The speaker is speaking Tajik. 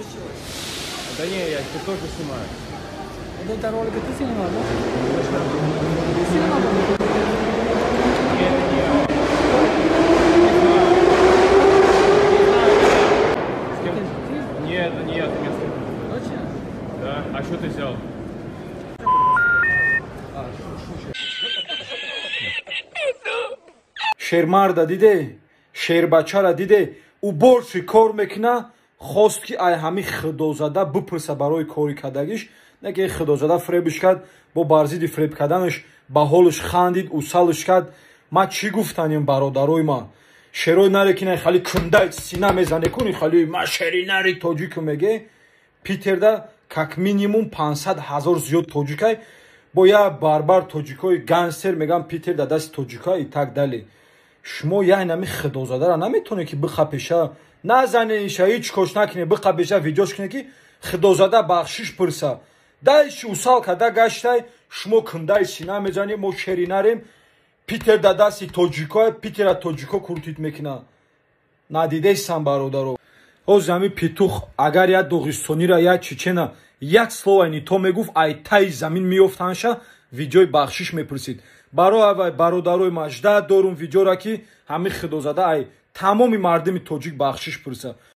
Получилось? Да не, я ТикТок снимаю. Вот это ролик ты снимал, да? Ты снимал? Нет, это не я. Не знаю. Не знаю, не я. С кем? Ты? Нет, это не я, ты меня с кем? Точно? Да. А что ты взял? А, шучу. Шермарда диде, шербачара диде, ӯ борши кор мекуна. Хост, ки ай ҳами худозада бипурса барои кори кардагиш, не ки худозада фребиш кард. Бо бар зидди фреб карданаш ба ҳолаш хандид, усалш кард. Ман чӣ гуфтанем, бародарои ман? Шерои наре, ки хали кундай сина мезане куни, хали ма шери нари тоҷику меге. Питерда как минимум 500 ҳазор зиёд тоҷикай. Бо як барбар тоҷикои гангстер меган, Питер да дасти тоҷика и так далее. Шумо яъне ами худозадара наметавонед, ки бихапеша, назанеша, ҳеҷ кош накуне, биқапеша, видеош куне, ки худозада бахшиш пурса. Дальше усал када гаштай. Шумо кундаи сина мезанем, мо шери нарем, Питер да дасти тоҷико, Питера тоҷико крутить мекуна. Надидестам, бародаро. Ҳозир ҳами петух агар як доғистонира, як чечена як слово не то мегуфт, ай таи замин меёфтанша, видеои бахшиш мепурсид. Барои аввай, бародарои ма, жда дорум видеора, ки ҳами худозада ай тамоми мардуми тоҷик бахшиш пурса.